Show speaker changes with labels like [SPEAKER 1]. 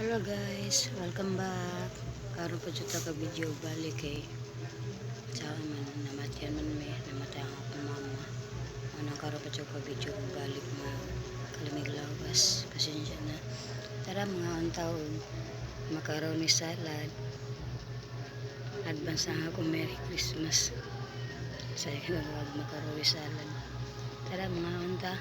[SPEAKER 1] Hello guys, welcome back. Karon pa jud ta ka video balik kay sa man namatyan man mi, namatay ang akong mama. Ano, karon pa jud ka video balik nga kalamig lawas. Pasensya na. Tara, mga taon macaroni salad. Advance na ako Merry Christmas. Sa wag macaroni salad. Tara, mga unta.